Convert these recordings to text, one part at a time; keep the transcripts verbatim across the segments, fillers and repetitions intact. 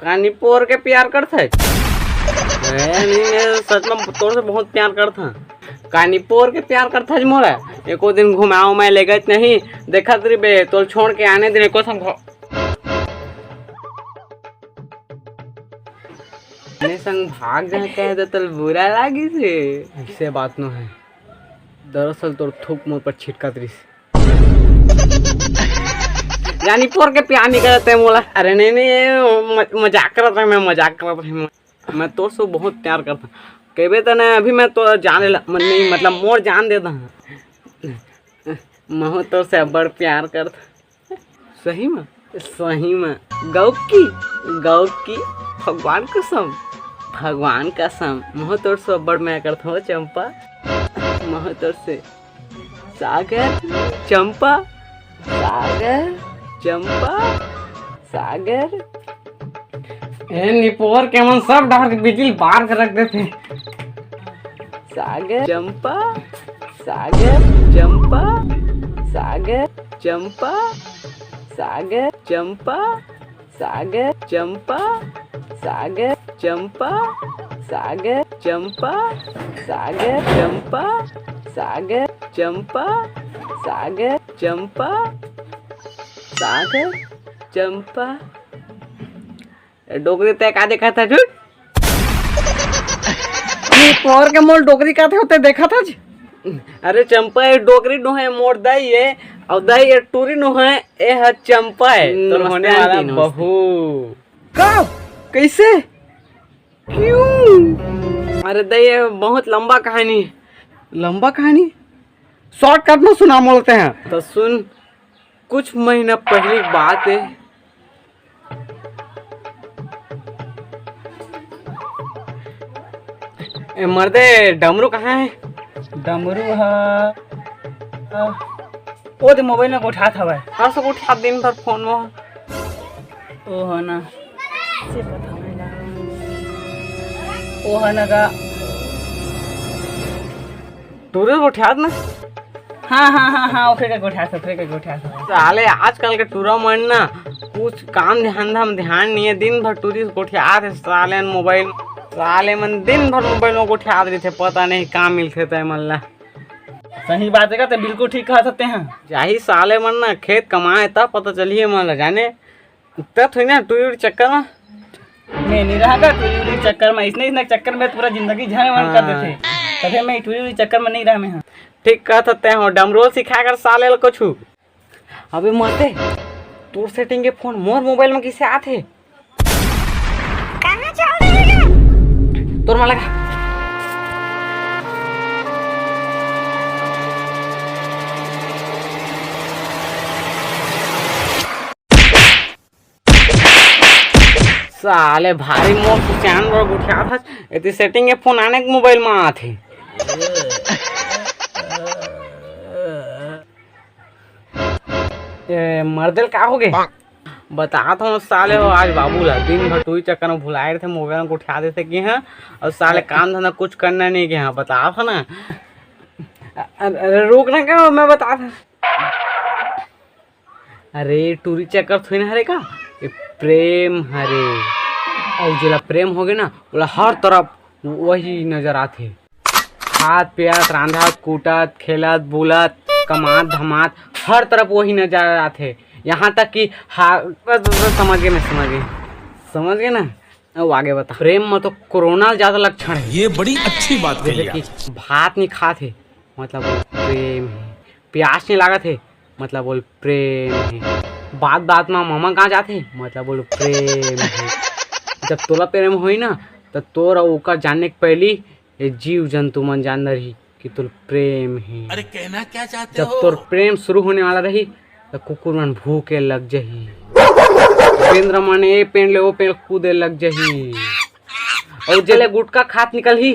कानी पोर के प्यार करथस? ए, नहीं, मैं सच में तोर से बहुत प्यार करथा। कानी पोर के प्यार करथस मोला? एको दिन घुमाओ मैं लेगत नहीं, देखत रहिबे, तोल छोड़ के आने दिन एको संग घ-, आने संग भाग जाए कहे तो तोल बुरा लागिस रे। ऐसे बात नो है, दरअसल तोर थूक मोर पर छिटकत रहिस। यानी पोर के प्यार नहीं करते मोला। अरे नहीं, नहीं, ये म-, मजाक करत रहे, मैं मजाक करत रहे। मैं, मैं तोर से बहुत प्यार करता। कहबे त ना, अभी मैं तो जान ले, म-, नहीं, मतलब मोर जान देता। महू तोर से अब्बड़ प्यार करता। सही में? सही में। गौ की, गौ की, भगवान कसम, भगवान कसम, महू तोर से अब्बड़ मैं करता हूँ चंपा, महू तोर से। सागर, चंपा, सागर, चंपा, सागर। ए निपोर के मन सब डहर के बिजली बार के रख देथे। सागर, चंपा, सागर, चंपा, सागर, चंपा, सागर, चंपा, सागर, चंपा, सागर, चंपा, सागर, चंपा, सागर, चंपा, सागर, चंपा, सागर, चंपा, सागर, चंपा। ए, डोकरी तैं का देखत हस? झूठ। निपोर के मोर डोकरी का थे होते देखत हस? अरे चंपा, ये डोकरी नो है, मोर दाई है। अउ दाई, ये टूरी नो है, ये ह चंपा है। हम्म, तोर नमस्ते होने वाला आंटी, नमस्ते। बहू। कब? कैसे? क्यों? अरे दाई, ये बहुत लंबा कहानी है। लंबा कहानी? Shortcut में सुना बोलते हैं। तो सुन, कुछ महीना पहली बात है। ए मर्दे, डमरू कहाँ है? डमरू ह, ओ दे मोबाइल में गोठात हवय। हाँ, सब उठा दिन भर फोन में। ओ हो ना। ओ हो ना का। टूरी गोठियात ना? हाँ, हाँ, हाँ, हाँ, ओकरे के गोठियात, ओकरे के गोठियात। साले आजकल के टूरा मन ना कुछ काम धंधा में ध्यान नहीं है, दिन भर टूरी गोठियात है साले मन मोबाइल, साले मन दिन भर मोबाइल में गोठियात रहिथे, पता नहीं का मिलथे तय मन ला। सही बात है का, ते बिल्कुल ठीक कहत हते हैं। जाही साले मन ना खेत कमाए तब पता चलिए मन ला जाने। त थोड़ी ना टूरी उरी चक्कर में। मैं नहीं रहा का टूरी उरी चक्कर में, इसने, इसने चक्कर में पूरा जिंदगी झंड वंड कर हाँ। देथे। तभे मैं टूरी उरी चक्कर में नहीं रहा मैं, हाँ। ठीक कहत हते हो, डमरोल सिखा कर साले ल कुछ। अबे मते, तोर setting के फोन मोर मोबाइल में किसे आथे? कहाँ चल रहे हैं? तोर में लगा। साले भारी मोर सुसियान बर गोठियात हस, एती setting के फोन आने के मोबाइल में आथे। ए, मर्दल का हो गे? बतात हूँ साले हो, आज बाबू ला दिन भर टूरी चक्कर में भुलाए रहिथे, मोबाइल में गोठिया देथे कि हाँ, और साले काम धंधा कुछ करना नहीं कि हाँ, बतात हूँ ना। अ-, अरे रुक ना, क्या मैं बतात हूँ। अरे टूरी चक्कर थोड़ी ना हरे का, ये प्रेम हरे। अउ जेला प्रेम होगे ना, ओला हर तरफ वही नजर आथे। खात पियत, रांधत कूटत, खेलत बुलत, कमात धमात, हर तरफ वही नजर आथे। यहाँ तक कि हा-, बस, बस, बस, समझ गए, मैं समझ गए, समझ गए ना। अब आगे बता। प्रेम में तो कोरोना ज्यादा लक्षण है। ये बड़ी अच्छी बात कही जैसे आप। कि भात नहीं खात है, मतलब वो प्रेम है। प्यास नहीं लागत है, मतलब बोल प्रेम है। बात बात में मामा कहाँ जाथे, मतलब बोल प्रेम है। जब तोला प्रेम होई ना, तो तोर अउ ओकर जानने के पहली ये जीव जंतु मन जान रही कि तोर प्रेम है। अरे कहना क्या चाहते जब हो? तोर प्रेम शुरू होने वाला रही, तो कुकुर मन भूखे लग जही। बेंदरा मन ए पेड़ ले ओ पेड़ कूदे लग जही। और जेले गुटखा खात निकलही,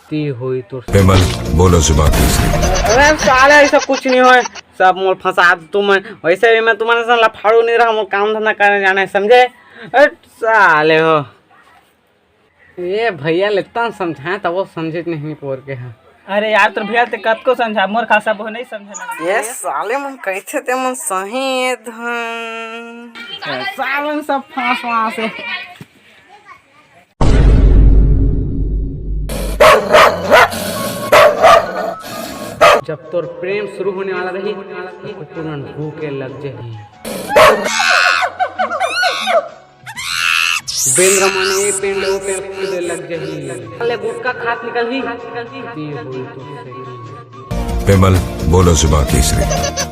ती होई तोर। विमल, बोलो जुबान किसकी? अरे साले, ऐसा कुछ नहीं होए, सब मोर फंसा दे तुमन। वैसे भी मैं तुम्हारे साथ लफाड़ू नहीं रहा, मोर काम धंधा करने जाना है, समझे? अरे साले हो। ये भैया लेता समझाए, तब वो समझे नहीं पोर के, हाँ। अरे यार, तोर भैया ते कतको समझा, मोर खासा बहु नहीं समझे ना। ये साले मन कैसे ते मन सही है धन। साले मन सब फांस वांस है। जब तोर प्रेम शुरू होने वाला रही, तो कुकुरन भूखे लग जाही। बेंद्रा मन ए पेड़ ले ओ पेड़ कूदे लग जाही। साले गुटखा खात निकलही। ती होई तो सही। विमल, बोलो जुबान तीसरी।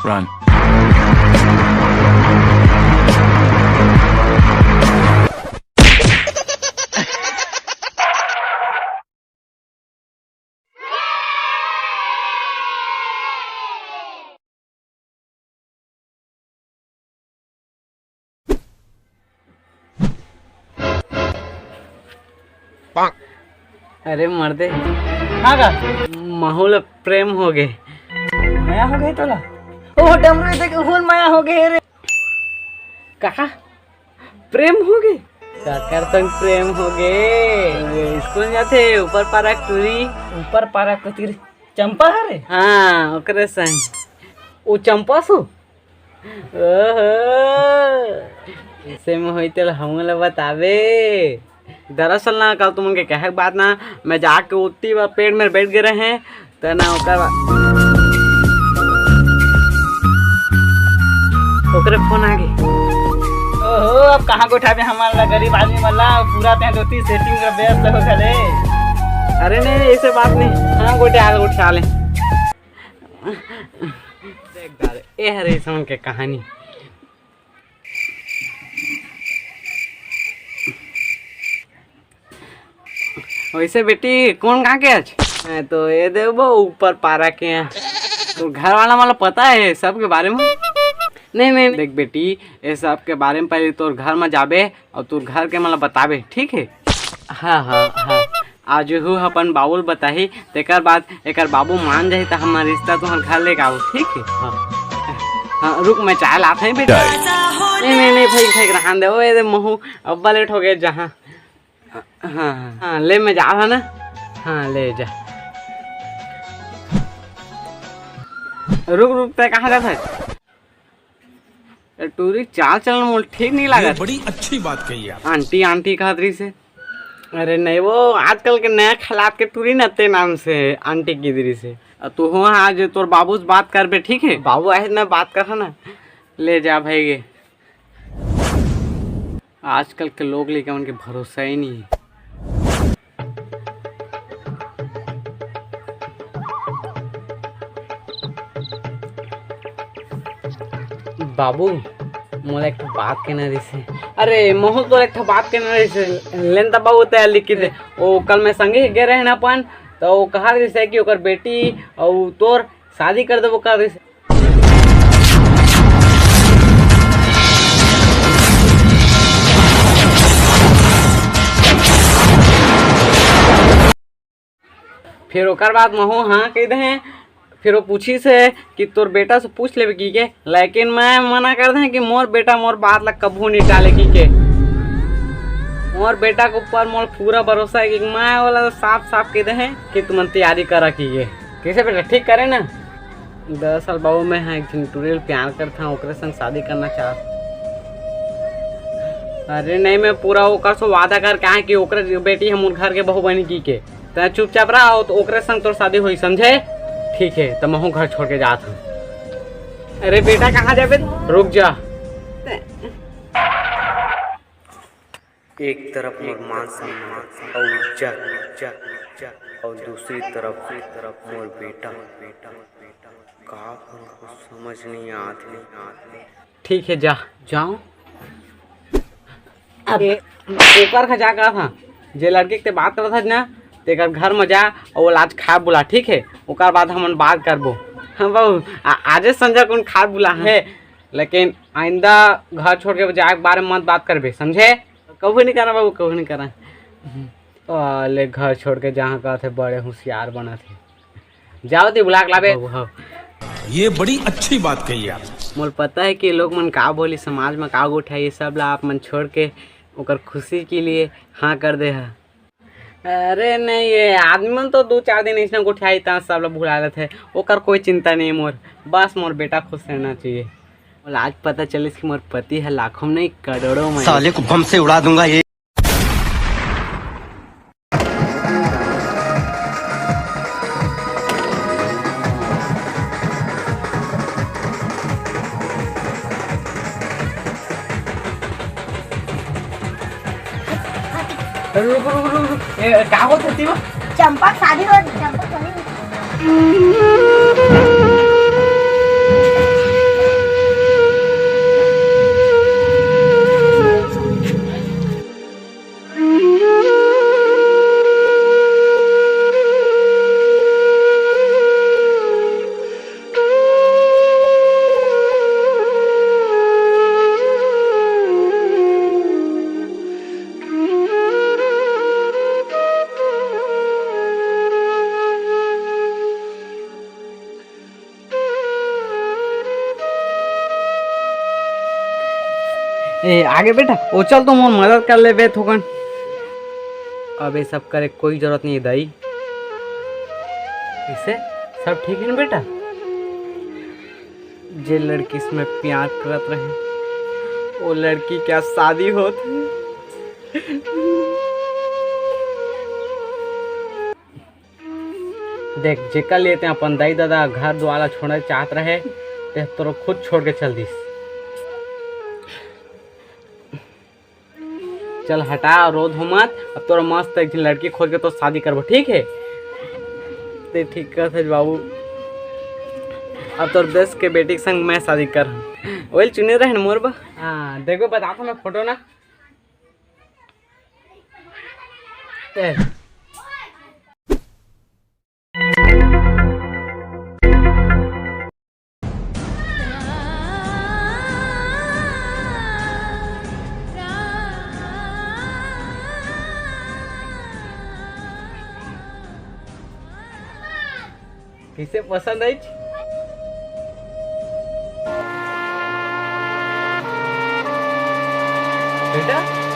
Run. अरे मर्दे, का गा? महू ल प्रेम हो गे। मया हो गे तोला? ओ डमरू, देख, उहन मया हो गे रे। कहा? प्रेम हो गे? काकर संग प्रेम हो गे? स्कूल जाथे, ऊपर पारा टूरी। ऊपर पारा टूरी चंपा हरे? हाँ, ओकरे संग। ओ चंपा सु? ओहो, इसे में होई तेला हमन ला बताबे। दरअसल ना, कल तुमन के कहे के बात ना, मैं जाके ओती बा पेड़ में बैठ गे रहे, त ना ओकर बा-, ओकरे फोन आ गे। ओहो, अब कहाँ गोठाबे हमन ला, गरीब आदमी मन ला, पूरा तें दोती सेटिंग कर व्यस्त हो घले। अरे नहीं, ऐसे बात नहीं, हाँ, गोठिया ले, गोठिया ले। देख डारे, ए हरे इसन के कहानी। वैसे बेटी, कौन कहाँ के आज? मैं तो ये देख वो ऊपर पारा के हैं। तो घर वाला मतलब पता है सबके बारे में? नहीं, नहीं, देख बेटी, ये सब के बारे में पहले तोर घर में जाबे और तोर घर के मतलब बताबे, ठीक है? हाँ, हाँ, हाँ। आज हू अपन बाबू ल बताही, तेकर बाद एकर बाबू मान जाही त हमर रिश्ता तुहर घर लेके आबो, ठीक है? हाँ। हाँ, रुक, मैं चाय लात हई बेटा। नहीं, नहीं, नहीं, फेंक, फेंक, रहन दे। ओए, दे महू, अब्बा लेट हो गए जहाँ। हाँ, हाँ, हाँ, ले, मैं जा रहा ना। हाँ, ले जा। रुक, रुक, तै कहाँ जात है? ए, टूरी चाल चलन मोल ठीक नहीं लागत। बड़ी अच्छी बात कही आप। आंटी, आंटी कहत रही से। अरे नहीं, वो आजकल के नया खलात के टूरी न ते नाम से आंटी की दरी से। अ, तू हो आज तोर बाबू से बात करबे, ठीक है? बाबू आए ना, बात कर ना। ले जा भाई गे। आजकल के लोग लइका मन के भरोसा ही नहीं है। बाबू, मोला एक ठो बात कहना रहिसे। अरे महू, तोला एक ठो बात कहना रहिसे। लेन त बाबू, तैयार लिख के दे। ओ, कल मैं संगे गे रहे ना अपन, तो वो कहा रहिसे कि ओकर बेटी अउ तोर शादी कर देबो, कहा रहिसे। फिर ओकर बाद महू हाँ कह दे। फिर वो पूछिसे कि तोर बेटा से पूछ लेबे की के, लेकिन मैं मना कर दे कि मोर बेटा मोर बात ला कभू नहीं टाले की के। मोर बेटा के ऊपर मोर पूरा भरोसा है कि मैं वाला साफ साफ कह दे कि तुमन तैयारी करा की के। कैसे बेटा, ठीक करे ना? दरअसल बाबू, मैं हा एक झिन टूरी ल प्यार करत हंव, ओकरे संग शादी करना चाहत। अरे नहीं, मैं पूरा ओकर से वादा करके आए कि ओकरे बेटी हमर घर के बहू बनी की के। तैं चुपचाप रह, तो ओकरे संग तोर शादी होई, समझे? ठीक है, त महू घर छोड़ के जात हंव। अरे बेटा, कहाँ जाबे? रुक जा। एक तरफ मोर मान सम्मान अउ इज्जत, अउ दूसरी तरफ, तरफ मोर बेटा। का करूं, कुछ समझ नहीं आत हे। ठीक है, जा, जाओ। अब ओकर घर जा करत हंव, जे लड़की के ते बात करत हस ना, तेकर घर में जा अउ ओला आज खाए बुला, ठीक है? ओकर बाद हमन बात करबो। हाँ बाबू, आ-, आजे संझा कुन खाए बुला है, लेकिन आइंदा घर छोड़ के जाए के बारे में मत बात करबे, समझे? कभू नहीं करा बाबू, कभू नहीं करा। अले घर छोड़ के जहाँ का थे बड़े होशियार बना थे। जाओ ते बुला के लाबे। बाबू, हाँ। ये बड़ी अच्छी बात कही आप। मोर पता है कि लोग मन का बोली, समाज में का गोठियाही, ये सब ला आप मन छोड़ के ओकर खुशी के लिए हाँ कर दे हा। अरे नहीं, ये आदमी मन तो दो चार दिन इसने गोठियाही ता सब ला भुला लेथे, ओकर कोई चिंता नहीं मोर, बस मोर बेटा खुश रहना चाहिए। बोला, आज पता चलिस कि मोर पति है लाखों में नहीं करोड़ों में। साले को बम से उड़ा दूंगा ये। रुक, रुक, रुक, रुक। ए, का होत हे तेमा? चंपा के शादी हो, चंपा के शादी हो। ए, आगे बेटा, ओ चल तो मोर मदद कर लेबे थोकन। अब ये सब करे कोई जरूरत नहीं है दाई। इसे सब ठीक है ना बेटा? जे लड़की से मैं प्यार करत रहे, वो लड़की के आज शादी होत हे। देख, जेकर लिए ते अपन दाई ददा घर दुआर ला छोड़े चाहत रहे, ते तोरो खुद छोड़ के चल दिस। चल हटा, रो धो मत। अब तोरा मस्त एक झन लड़की खोज के तो शादी करबो, ठीक है? ते ठीक कहत हस बाबू। अब तोर देश के बेटी के संग मैं शादी कर। ओइल चुने रहे न मोर बा। हाँ, देखो, बता था मैं फोटो ना। ए। कैसे पसंद आई बेटा?